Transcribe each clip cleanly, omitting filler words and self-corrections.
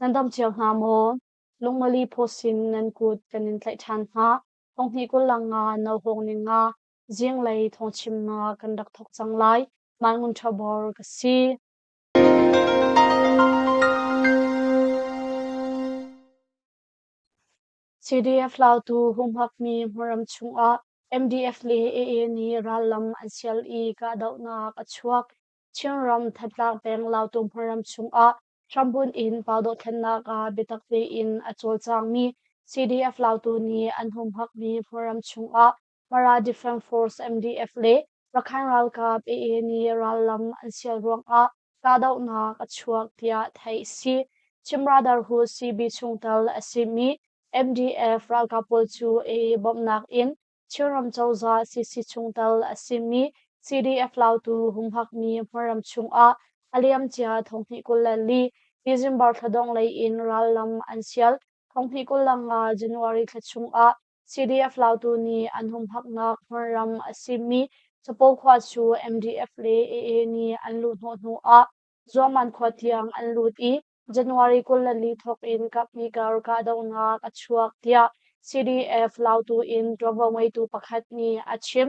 Nan dam cio hna maw? Lungmali pawsin nan kut kan in tlaih ṭhan hna. Thonghnih 25 nohawng ni nga zinglei thawngchimnak kan rak thawk cang lai. Mangun Ṭhabor ka si. CDF Lautu humhakmi hmunram chungah MDF le AA nih rallam an sial i kahdohnak a chuak. Chinram Thantlang peng Lautu hmunram chungah hrambunh in pau dohthlennak ah biatak tein a cawlcangmi CDF Lautu nih an humhakmi hmunram chungah Mara Defense Force MDF le Rakhine ralkap AA nih rallam an sial ruangah kahdohnak a chuak tiah theih a si. Chin Brotherhood CB chungtel a simi MDF ralkap pawl cu AA bawmhnak in Chinram cozah CC chungtel a simi CDF Lautu humhakmi hmunram chungah a liamcia thonghnih 24 December thla dongh lei in rallam an sial. Thonghnih 25 January thla chungah CDF Lautu nih an humhaknak hmunram a simi Capo khua cu MDF le AA nih an luhhnawh hnu ah Zuangman khua tiang an lut i January 24 thawk in kaphnih kar kahdohnak a chuak tiah CDF Lautu in ṭuanvo ngeitu pakhat nih a chim.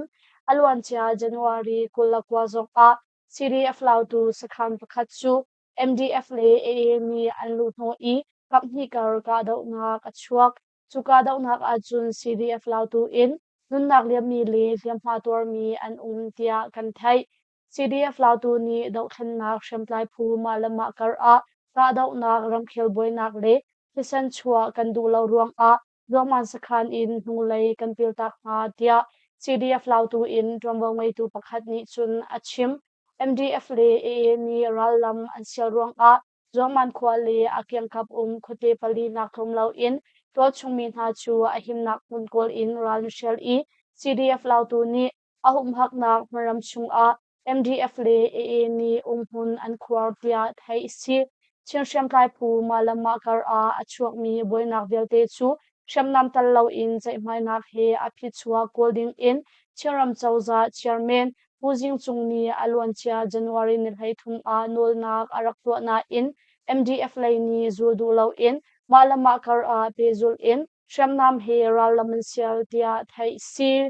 A luancia January 29 zong ah CDF Lautu sakhan pakhat cu MDF le AA nih an luhhnawh i kaphnih kar kahdohnak a chuak. Cu kahdohnak ahcun CDF Lautu in nunnak liammi le hliamhma tuarmi an um tiah kan theih. CDF Lautu nih dohthlennak hriamtlai phu mah le mah kar ah kahdohnak, ramkhel buainak le thisen chuah kan duh lo ruangah Ruangman sakhan in hnulei kan piltak hna tiah CDF Lautu in ṭuanvo ngeitu pakhat nih cun a chim. MDF le AA nih rallam an sial ruangah Zuangman khua le a kiangkap um khuate pali nak tlawm loin tualchung mi hna cu a himnak hmun kawl in ral an hrial i CDF Lautu nih a humhaknak hmunram chungah MDF le AA nih umhmun an khuar tiah theih a si. Chin hriamtlai phu mah le mah kar ah a chuakmi buainak vialte cu hriamnam tel loin ceihmainak he a phichuak kawl ding in Chinram cozah chairman Pu Zing Cung nih a luancia January ni 13 ah nawlnak a rak tuah nain MDF lei nih zul duh loin mah le mah kar ah pehzulh in hriamnam he rallam an sial tiah theih a si.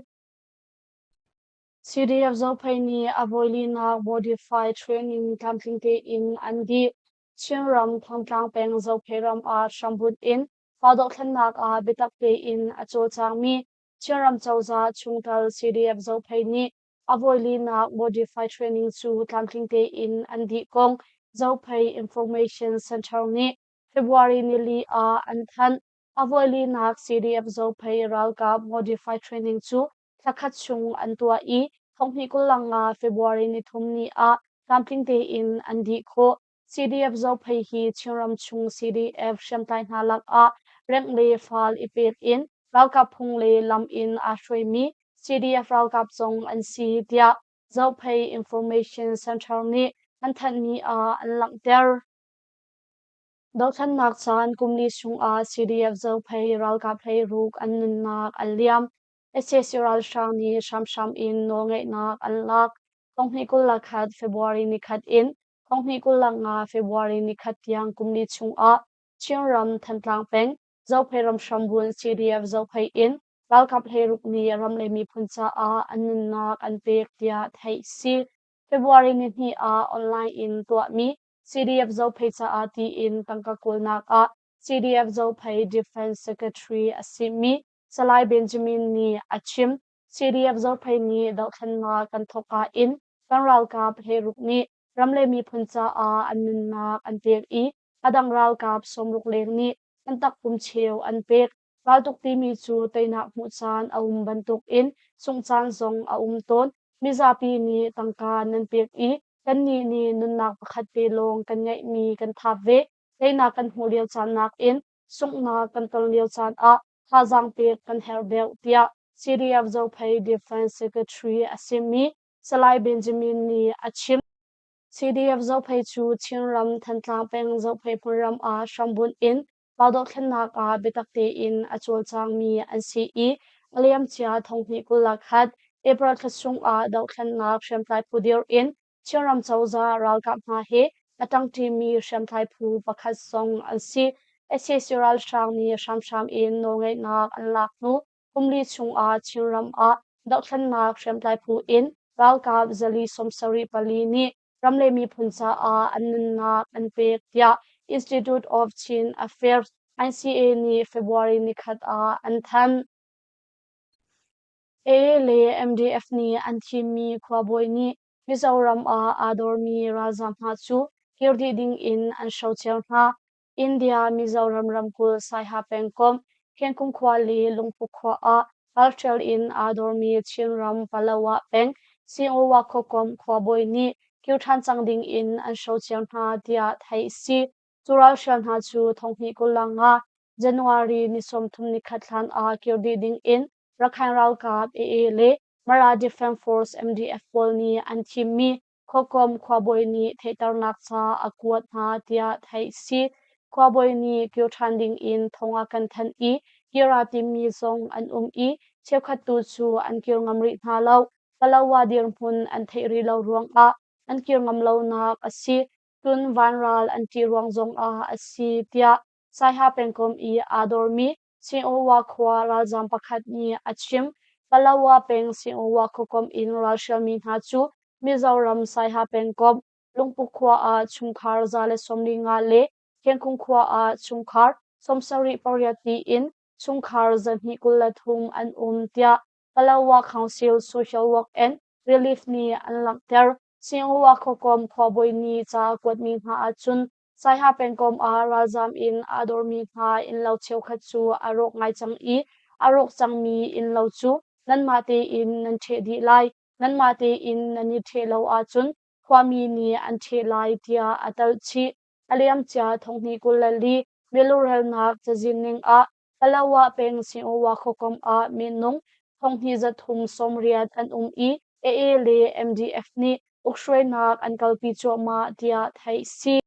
CDF Zophei nih a voilinak Modify Training tlamtling tein an dih. Chinram Thantlang peng Zophei ram ah hrambunh in pa dohthlennak ah biatak tein a cawlcangmi Chinram cozah chungtel CDF Zophei nih a voilinak Modify Training cu tlamtling tein an dih kong Zophei Information Center nih February nili ah an thanh. A voilinak CDF Zophei ralkap Modify Training cu thlakhat chung an tuah i thonghnih 25 February nithum ni ah tlamtling tein an dih khawh. CDF Zophei hi Chinram chung CDF hriamtlai hna lakah rengh le fal i pek in ralkap phung le lam in aa hruaimi CDF ralkap zong an si tiah Zophei Information Center nih an thanhmi ah an langhter. Dothlennak caan kum li chungah CDF Zophei ralkap hleiruk an nunnak an liam. Sac ralhrang nih hramhram in nawlngeihnak an lak. Thonghnih 21 February nikhat in thonghnih 25 February nikhat tiang kum li chungah Chinram Thantlang peng Zophei ram hrambunh CDF Zophei in ralkap hleiruk nih ram le miphun caah an nunnak an pek tiah theih a si. February nihnih ah online in tuahmi CDF Zophei caah tiin tangka kawlnak ah CDF Zophei Defense Secretary a simi Salai Benjamin nih a chim. CDF Zophei nih dohthlennak kan thawkka in kan ralkap hleiruk nih ram le miphun caah an nunnak an pek i a dang ralkap 60 leng nih an takpum cheu an pek. Raltuk timi cu teinak hmuh caan a um bantukin sungh caan zong a um tawn. Mizapi nih tangka nan pek i kannih nih nunnak pakhat te lawng kan ngeihmi kan thap ve. Teinak kan hmuh lio caan nakin sunghnak kan ton lio caan ah thazaang pek kan herh deuh tiah CDF Zophei Defense Secretary a simi Salai Benjamin nih a chim. CDF Zophei cu Chinram Thantlang peng Zophei hmunram ah hrambunh in pa dohthlennak ah biatak tein a cawlcangmi an si i a liamcia thonghnih 21 April thla chungah dohthlennak hriamtlai phu dirh in Chinram cozah ralkap hna he a ṭangṭimi hriamtlai phu pakhat zong an si. Sac ralhrang nih hramhram in nawlngeihnak an lak hnu kumli chungah Chinram ah dohthlennak hriamtlai phu in ralkap 474 nih ram le miphun caah an nunnak an pek tiah Institute of Chin Affairs ICA nih February nikhat ah an thanh. AA le MDF nih an thimmi khuabawi nih Mizoram ah aa dormi ralzaam hna cu kir dih ding in an hrocer hna. India Mizoram ramkulh Saiha pengkomh Khiangkung khua le Lungpuk khua ah ralhrial in aa dormi Chinram Palawa peng Singowa khuakomh khuabawi nih kir ṭhan cang ding in an hrocer hna tiah theih a si. Cu ralhrial hna cu thonghnih 25 January ni 31 hlan ah kir dih ding in Rakhine ralkap AA le Mara Defence Force MDF pawl nih an thimmi khuakomh khuabawi nih theihternak ca a kuat hna tiah theih a si. Khuabawi nih kir ṭhan ding in thong a kan thanh i kir aa timmi zong an um i cheukhat tu cu an kir ngam rih hna lo. Palawa dirhmun an theih rih lo ruangah an kir ngam lonak a si. Cun vanral an ṭih ruang zongah a si tiah Saiha pengkomh i aa dormi Singowa khua ralzaam pakhat nih a chim. Palawa peng Singowa khuakomh in ralhrialmi hna cu Mizoram Saiha pengkomh Lungpuk khua ah chungkhar 145 le Khengkhung khua ah chungkhar 78 tiin chungkhar 223 an um tiah Palawa Council Social Work and Relief nih an langhter. Singowa khuakomh khuabawi nih ca a kuatmi hna ahcun Saiha pengkomh ah ralzaam in aa dormi hna innlo cheukhat cu a rawk ngai cang i a rawk cangmi innlo cu nanmah tein nan ṭheh dih lai. Nanmah tein nan i ṭheh lo ahcun khuami nih an ṭheh lai tiah a telh chih. A liamcia 2024 milurelnak cazin ning ah Palawa peng Singowa khuakomh ah minung 2380 an um i AA le MDF nih ukhruainak an kalpi cuahmah tiah theih a si.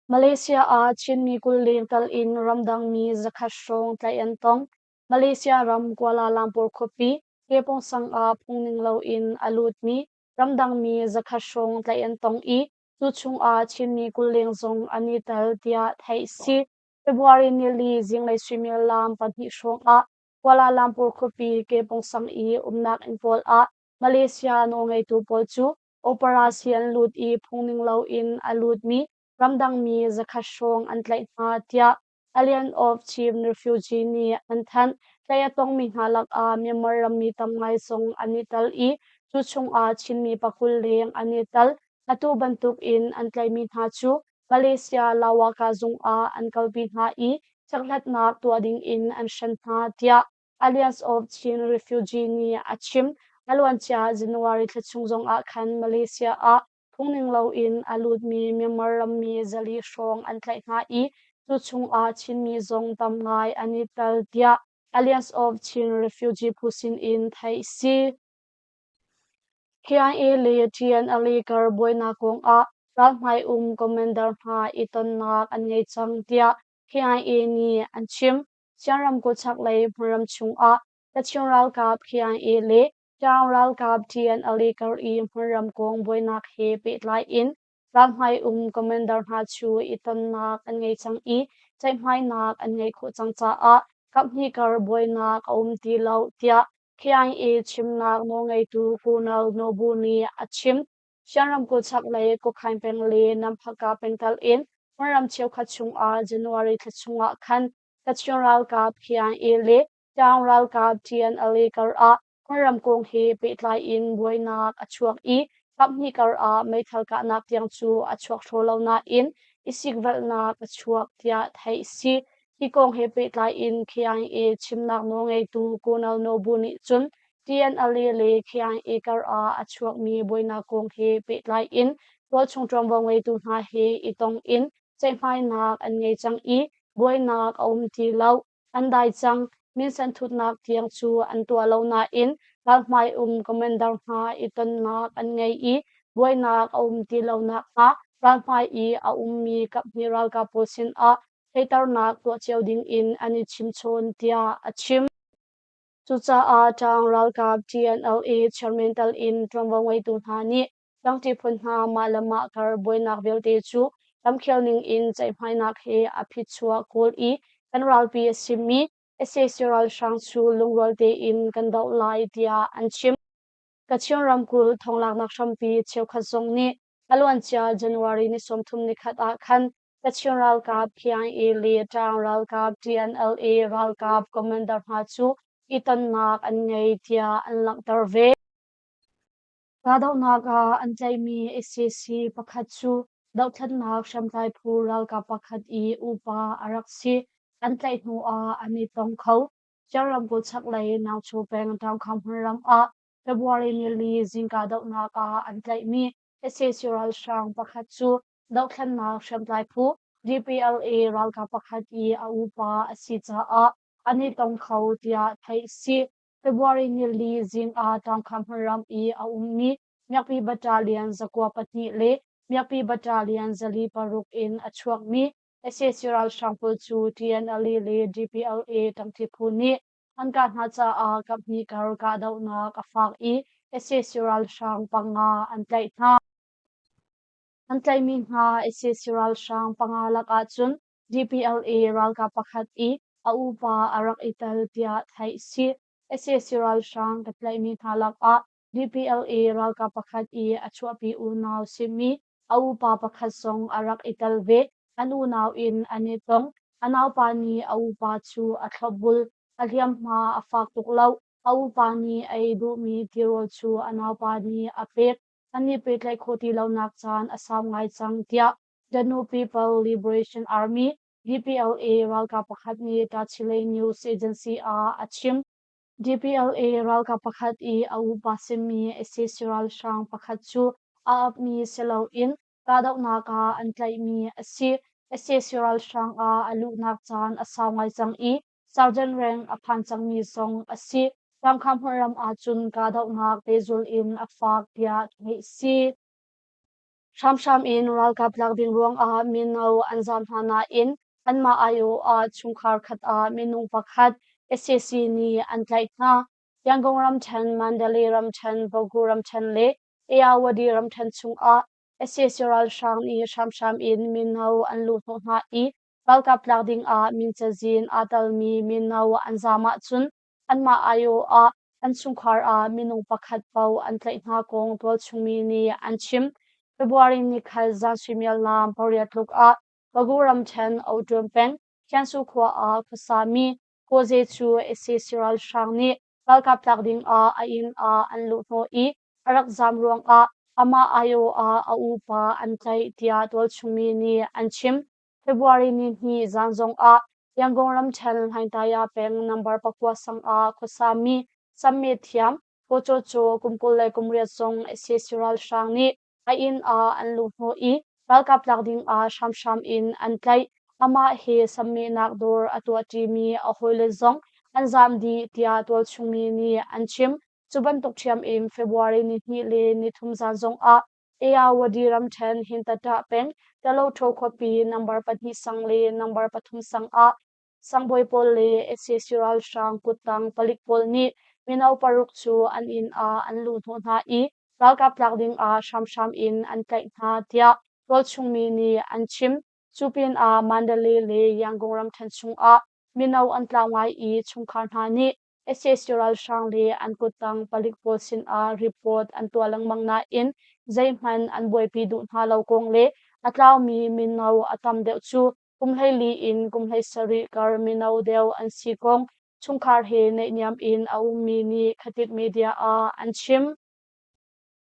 Malaysia ah Chinmi 20 leng tal in ramdangmi 100 hrawng tlaih an tong. Malaysia ram Kuala Lumpur khuapi Kepong sang ah phungning loin a lutmi ramdangmi 100 hrawng tlaih an tong i cu chungah Chinmi 20 leng zong an i tel tiah theih a si. February nili zinglei suimilam 2 hrawng ah Kuala Lumpur khuapi Kepong sang i umnak inn pawl ah Malaysia nawlngeitu pawl cu operasi an lut i phungning loin a lutmi ramdangmi 100 hrawng an tlaih hna tiah Alliance of Chief Refugee nih an thanh. Tlaih a tongmi hna lakah Myanmar rammi tam ngai zong an i tel i cu chungah Chinmi pakul leng an i tel. Atu bantukin an tlaihmi hna cu Malaysia Lawaka zung ah an kalpi hna i chekhlatnak tuah dingin an hren hna tiah Alliance of Chin Refugee nih a chim. A luancia January thla chung zongah khan Malaysia ah phungning loin a lutmi Myanmar rammi 400 hrawng an tlaih hna i cu chungah Chinmi zong tam ngai an i tel tiah Alliance of Chin Refugee phu sinin theih a si. KIA le TNLA kar buainak kongah ralhmai um commander hna i tonnak an ngei cang tiah KIA nih an chim. Sian ramkulh chaklei hmunram chungah Kachin ralkap KIA le Ṭaung ralkap TNLA kar i hmunram kong buainak he pehtlai in ralhmai um commander hna cu i tonnak an ngei cang i ceihmainak an ngeih khawh cang caah kaphnih kar buainak a um ti lo tiah KIA chimnak nawlngeitu Colonel Nobu nih a chim. Shan ramkulh chaklei Kokhain peng le Namphaka pengtal in hmunram cheukhat chungah January thla chungah khan Kachin ralkap KIA le Ṭaung ralkap TNLA karah hmunram kong he pehtlai in buainak a chuak i kaphnih karah meithal kahnak tiang cu a chuak hraw lo nain i sikvelhnak a chuak tiah theih a si. Hi kong he pehtlai in KIA chimnak nawlngeitu Colonel Nobu nih cun TNLA le KIA kar ah a chuakmi buainak kong he pehtlai in tualchung ṭuanvo ngeitu hna he i tong in ceihmainak an ngei cang i buainak a um ti lo. An dai cang. Minsen thutnak tiang cu an tuah lo nain ralhmai um commander hna i tonnak an ngei i buainak a um ti lo nakhnga ralhmai i a ummi kaphnih ralkap pawl sinah theihternak tuah cio dingin an i chimchawn tiah a chim. Cucaah ṭaang ralkap TNLA chairman tal in ṭuanvo ngeitu hna nih Tlangṭi phun hna mah le mah kar buainak vialte cu ramkhel ning in ceihmainak he a phichuah kawl i kan ralpi a simi sac ralhrang cu lungrual tein kan doh lai tiah an chim. Kachin ramkulh thonglaknak hrampi cheukhat zong nih a luancia January ni 31 ah khan Kachin ralkap KIA le Ṭaang ralkap TNLA ralkap commander hna cu i tonnak an ngei tiah an langhter ve. Kahdohnak ah an tlaihmi sac pakhat cu dohthlennak hriamtlai phu ralkap pakhat i upa a rak si. An tlaih hnu ah an i tong kho. Chin ramkulh chaklei Nangchu peng Ṭaungkham hmunram ah February nili zingka dohnak ah an tlaihmi sac ralhrang pakhat cu dohthlennak hriamtlai phu DPLA ralkap pakhat i a upa a si caah an i tong kho tiah theih a si. February nili zing ah Ṭaungkham hmunram i a ummi Miakpi Battalion 202 le Miakpi Battalion 406 in a chuakmi sac ralhrang pawl cu TNLA le DPLA ṭangṭi phu nih an kah hna caah kaphnih kar kahdohnak a fak i sac ralhrang panga an tlaih hna. An tlaihmi hna sac ralhrang panga lakah cun DPLA ralkap pakhat i a upa a rak i tel tiah theih a si. Sac ralhrang ka tlaihmi hna lakah DPLA ralkap pakhat i a chuahpi unau simi a upa pakhat zong a rak i tel ve. An unau in an i tong. A naupa nih a upa cu a thlopbul. A hliamhma a fak tuk lo. A upa nih a ei duhmi tirawl cu a naupa nih a pek. An i pehtlaih khawh ti lonak caan a sau ngai cang tiah Danu People Liberation Army DPLA ralkap pakhat nih Tachileik News Agency ah a chim. DPLA ralkap pakhat i a upa simi sac ralhrang pakhat cu a apmi si loin kahdohnak ah an tlaihmi a si. Sac ralhrang ah a luhnak caan a sau ngai cang i sergeant rank a phan cangmi zong a si. Tlangkham hmunram ahcun kahdohnak pehzulh in a fak tiah theih a si. Hramhram in ralkap lak ding ruangah mino an zaam hna nain anmah aiawh ah chungkhar khat ah minung pakhat sac nih an tlaih hna. Yangon ramṭhen, Mandalay ramṭhen, Bagu ramṭhen le Ayeyarwady ramṭhen chungah sac ralhrang nih hramhram in mino an luhhnawh hna i ralkap tlak ding ah min cazin aa telmi mino an zaam ahcun anmah aiawh ah an chungkhar ah minung pakhat paoh an tlaih hna kong tualchung mi nih an chim. February nikhat zan suimilam pariat tluk ah Bagu ramṭhen Oṭuan peng Kyansu khua ah khuasami Kawze cu sac ralhrang nih ralkap tlak ding ah a inn ah an luhhnawh i a rak zaam ruangah amah aiawh ah a upa an tlaih tiah tualchung mi nih an chim. February nihnih zan zongah Yangon ramṭhen Hlaingtaya peng number 9 sang ah khuasami Samme thiam Kocho cu kum 28 zong sac ralhrang nih a inn ah an luhhnawh i ralkap tlak ding ah hramhram in an tlaih. Amah he sammehnak dawr a tuahṭimi a hawile zong an zaam dih tiah tualchung mi nih an chim. Cu bantuk ṭhiam in February nihnih le nithum zan zongah Ayeyarwady ramṭhen Hintaṭah peng Talotho khuapi number 2 sang le number 3 sang ah sangbawi pawl le sac ralhrang kuttang palik pawl nih mino paruk cu an inn ah an luhhnawh hna i ralkap tlak ding ah hramhram in an tlaih hna tiah tualchung mi nih an chim. Cu pinah Mandalay le Yangon ramṭhen chungah mino an tlau ngai i chungkhar hna nih sac ralhrang le an kuttang palik pawl sinah report an tuah lengmang nain zeihmanh an buaipi duh hna lo kong le a tlaumi mino a tam deuh cu kum 14 in kum 17 kar mino deuh an si kong chungkhar he naihniam in a ummi nih Khatit media ah an chim.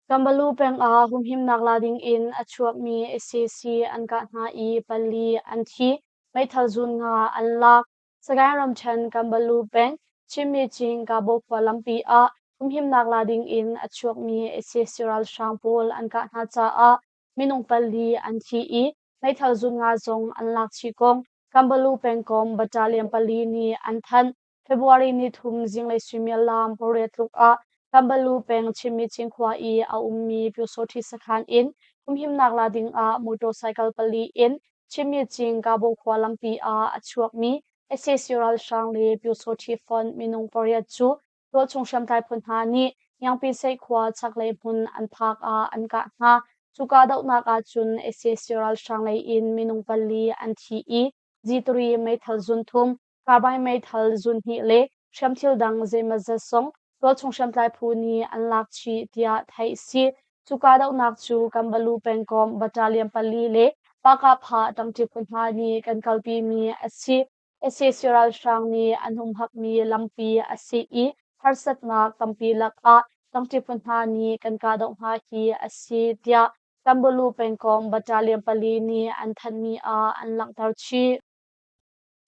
Kambalu peng ah humhimnak la ding in a chuakmi sac an kah hna i pali an thi, meithal zun nga an lak. Sagaing ramṭhen Kambalu peng Chinmi Cing Kabo khua lampi ah humhimnak la ding in a chuakmi sac ralhrang pawl an kah hna caah minung pali an thi i meithal zun nga zong an lak chih kong Kambalu pengkomh battalion pali nih an thanh. February 3 zinglei suimilam pariat tluk ah Kambalu peng Chinmi Cinkhua i a ummi Pyusawṭhi sakhan in humhimnak la ding ah motorcycle pali in Chinmi Cing Kabo khua lampi ah a chuakmi sac ralhrang le Pyusawṭhi fonh minung pariat cu tualchung hriamtlai phu hna nih Ngiangpiseih khua chaklei hmun an phak ah an kah hna. Cu kahdohnak ahcun sac ralhrang lei in minung pali an thi i G3 meithal zun thum, carbine meithal zun hnih le hriamthil dang zeimawzat zong tualchung hriamtlai phu nih an lak chih tiah theih a si. Cu kahdohnak cu Kanbalu pengkomh battalion pali le Pakahphah ṭangṭi phu hna nih kan kalpimi a si. Sac ralhrang nih an humhakmi lampi a si i harsatnak tampi lakah ṭangṭi phu hna nih kan kahdoh hna hi a si tiah Kanbalu pengkomh battalion pali nih an thanhmi ah an langhter chih.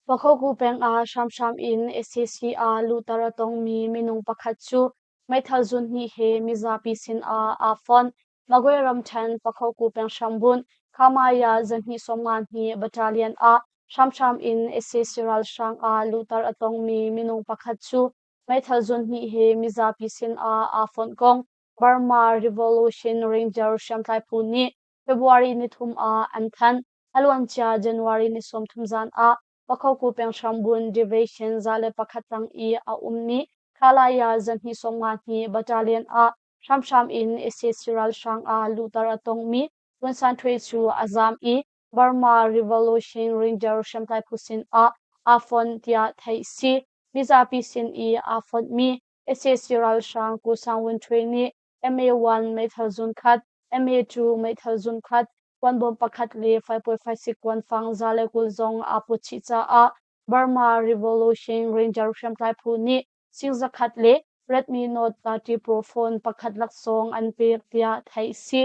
Pakhoku peng ah hramhram in sac ah luhter a tongmi minung pakhat cu meithal zun hnih he mizapi sinah aa fonh. Magwe ramṭhen Pakhoku peng hrambunh Khamaya zahnih 52 battalion ah hramhram in sac ralhrang ah luhter a tongmi minung pakhat cu meithal zun hnih he mizapi sinah aa fonh kong Burma Revolution Ranger hriamtlai phu nih February nithum ah an thanh. A luancia January ni 30 zan ah Pakhoku peng hrambun Division 101 tang i a ummi Khalaya zahnih 52 Battalion ah hramhram in sac ralhrang ah luhter a tongmi Tun San Htwe cu a zaam i Burma Revolution Ranger hriamtlai phu sin ah aa fonh tiah theih si. Mizapi sin i aa fonhmi sac ralhrang Ku Sang Wun Htwe nih MA1 meithal zun khat, MA2 meithal zun khat, kuanbawm pakhat le 5.56 kuanfang 120 zong aa put chih caah Burma Revolution Ranger hriamtlai phu nih sing zakhat le Redmi Note 30 Pro phone pakhat laksawng an pek tiah theih si.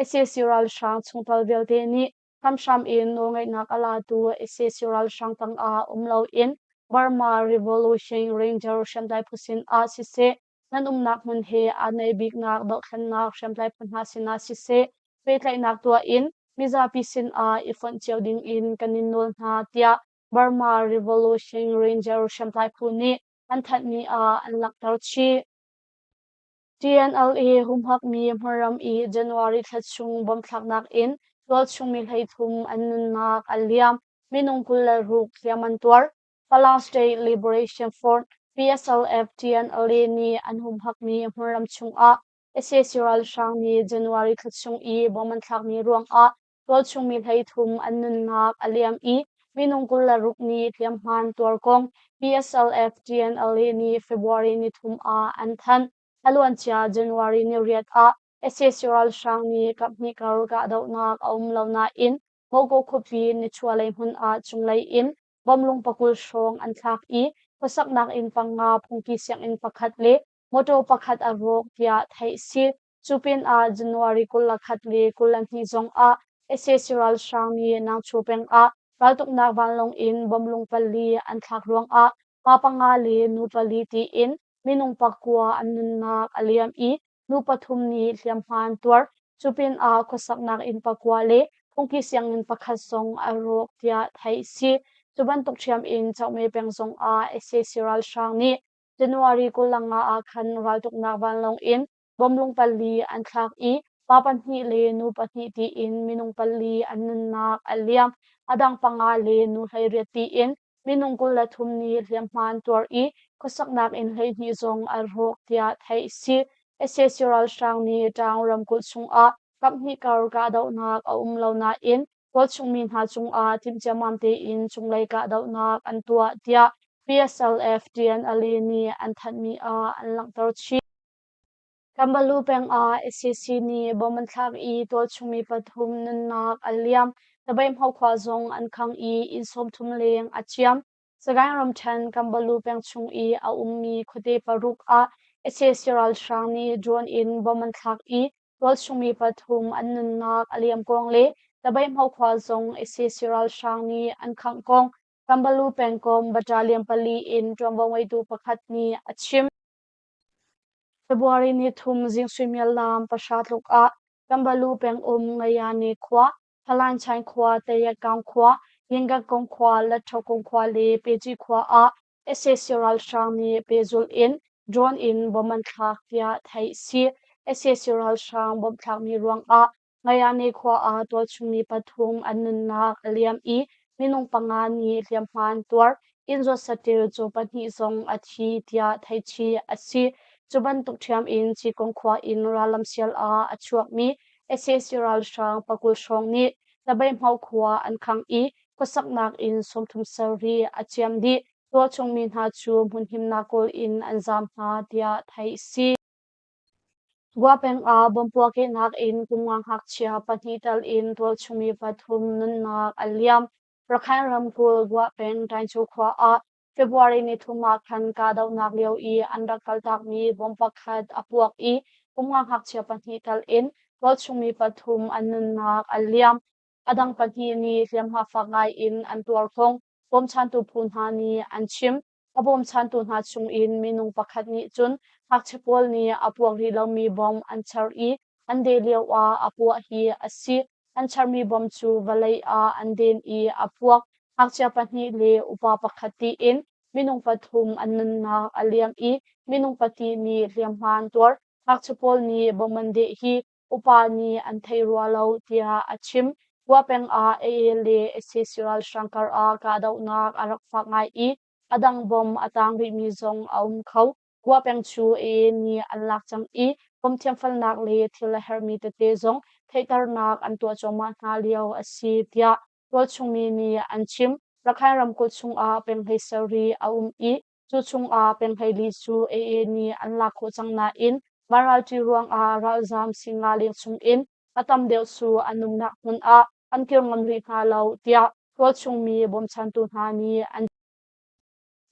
Sac ralhrang chungtel vialte nih hramhram in nawlngeihnak a latu sac ralhrang tangah um loin Burma Revolution Ranger hriamtlai phu sin ah siseh nan umnak hmun he aa naih biknak dohthlennak hriamtlai phu hna sinah siseh pehtlaihnak tuah in mizapi sinah i fonh cio ding in kan in nawl hna tiah Burma Revolution Ranger hriamtlai phu nih an thanhmi ah an langhter chih. TNLA humhakmi hmunram i January thla chung bomb thlaknak in tualchung mi 33 an nunnak a liam, minung 26 hliam an tuar. Falam State Liberation Front PSLF-TNLA nih an humhakmi hmunram chungah sac ralhrang nih January thla chung i bomb an thlakmi ruangah tualchung mi 33 an nunnak a liam i minung 26 nih hliamhma an tuar kong PSLF-TNLA nih February nithum ah an thanh. A luancia January niriat ah sac ralhrang nih kaphnih kar kahdohnak a um lo nain Mogo khuapi nichuahlei hmun ah cunglei in bomlung pakul hrawng an thlak i khuasaknak inn panga, phungki sianginn pakhat le motor pakhat a rawk tiah theih a si. Cu pinah January 21 le 22 zong ah sac ralhrang nih Nangchu peng ah raltuknak vanlawng in bomlung pali an thlak ruangah pa panga le nu pali tiin minung pakua an nunnak a liam i nu pathum nih hliamhma an tuar. Cu pinah khuasaknak inn pakua le phungki sianginn pakhat zong a rawk tiah theih a si. Cu bantuk ṭhiam in Cohme peng zong ah sac ralhrang nih January 25 ah khan raltuknak vanlawng in bomlung pali an thlak i pa pahnih le nu pahnih tiin minung pali an nunnak a liam. A dang panga le nu 18 tiin minung 23 nih hliamhma an tuar i khuasaknak inn 12 zong a rawk tiah theih a si. Sac ralhrang nih Ṭaung ramkulh chungah kaphnih kar kahdohnak a um lo nain tualchung mi hna cungah timhciammam tein cunglei kahdohnak an tuah tiah PSLF TNLA nih an thanhmi ah an langhter chih. Kambalu peng ah sac nih bomb an thlak i tualchung mi pathum nunnak a liam. Tabaihmo khua zong an khang i inn 30 leng a ciam. Sagaing ramṭhen Kambalu peng chung i a ummi khuate paruk ah sac ralhrang nih drone in bomb an thlak i tualchung mi pathum an nunnak a liam kong le Tabaihmo khua zong sac ralhrang nih an khangh kong Kambalu pengkomh battalion pali in ṭuanvo ngeitu pakhat nih a chim. February nithum zing suimilam pahra tluk ah Kambalu pengum Ngayane khua, Phalanchain khua, Tayakkaung khua, Yingakung khua, Latthokung khua le Peji khua ah sac ralhrang nih pehzulh in drone in bomb an thlak tiah theih a si. Sac ralhrang bomb thlakmi ruangah Ngayane khua ah tualchung mi pathum an nunnak a liam i minung panga nih hliamhma an tuar. Inn zuat saṭil cu pahnih zong a thi tiah theihchih a si. Cu bantuk ṭhiam in Cikong khua in rallam sial ah a chuakmi sac ralhrang pakul hrawng nih Tabeihmau khua an khangh i khuasaknak inn 30 sarih a ciam dih. Tualchung mi hna cu hmunhimnak kawl in an zaam hna tiah theih a si. Gua peng ah bomb puahkehnak in kum nga ngakchia pahnih tal in tualchung mi pathum nunnak an liam. Rakhine ramkulh Gua peng Tainchu khua ah February ni thum ah khan kahdohnak lio i an rak kaltakmi bomb pakhat a puak i kum nga ngakchia pahnih tal in tualchung mi pathum an nunnak an liam. A dang pahnih nih hliamhma fak ngai in an tuar kong bawmchantu phu hna nih an chim. A bawmchantu hna chungin minung pakhat nih cun ngakchia pawl nih a puak rih lomi bomb an char i an deh lioah a puah hi a si. An charmi bomb cu vawlei ah an den i a puak. Ngakchia pahnih le upa pakhat tiin minung pathum an nunnak a liam i minung pahnih nih hliamhma an tuar. Ngakchia pawl nih bomb an deh hi upa nih an thei rua lo tiah a chim. Gua peng ah AA le sac ralhrang kar ah kahdohnak a rak fak ngai i a dang bomb a tang rihmi zong a um kho. Gua peng cu AA nih an lak cang i bomb thiamfalnak le thil a herhmi tete zong theihternak an tuah cuahmah hna lio a si tiah tualchung mi nih an chim. Rakhine ramkulh chungah peng 17 a um i Cu chungah peng 14 cu AA nih an lak khawh cang nain vanralṭi ruangah ralzaam singa leng chungin a tam deuh cu an umnak hmun ah an kir ngam rih hna lo tiah tualchungmi bawmchantu hna nih an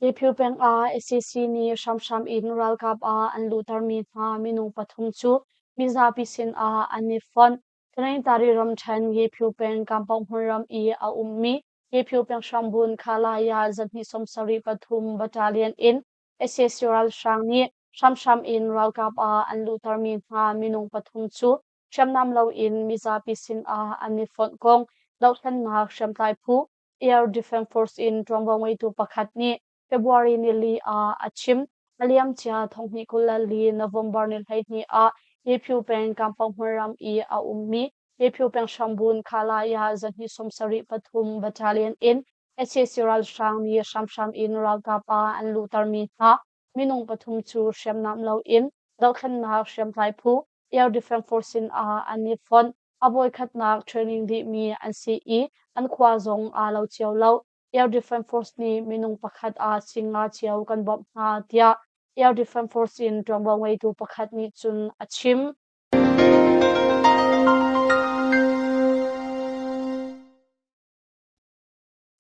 Ephu peng ah sac nih hramhram in ralkap ah an luhtermi hna minung pathum cu mizapi sinah an i fonh. Tanintari ramṭhen Yephu peng Kampong hmunram i a ummi Yephu peng hrambun Khalaya zahnih 73 battalion in sac ralhrang nih hramhram in ralkap ah an luhtermi hna minung pathum cu hriamnam loin mizapi sinah an i fonh kong dohthlennak hriamtlai phu Air Defense Force in ṭuanvo ngeitu pakhat nih February nili ah a chim. A liamcia 2024 November ni 12 ah Yephu peng Kampong hmunram i a ummi Yephu peng hrambun Khalaya zahnih 73 Battalion in sac ralhrang nih hramhram in ralkap ah an luhtermi hna minung pathum cu hriamnam loin dohthlennak hriamtlai phu Air Defense Force sin ah an i fonh. A voikhatnak training dihmi an si i an khua zong aa lo cio lo. Air Defense Force nih minung pakhat ah singa cio kan bawmh hna tiah Air Defense Force in ṭuanvo ngeitu pakhat nih cun a chim.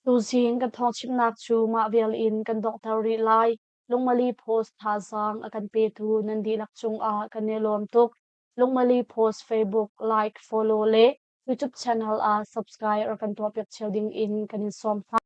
Tuzing kan thawngchimnak cu mah vial in kan donghter rih lai. Lungmali Post thazaang a kan petu nan dihlak cungah kan i lawm tuk. Lungmali Post Facebook like, follow le YouTube channel ah subscribe rak kan tuahpiak cio ding in kan in sawm hna.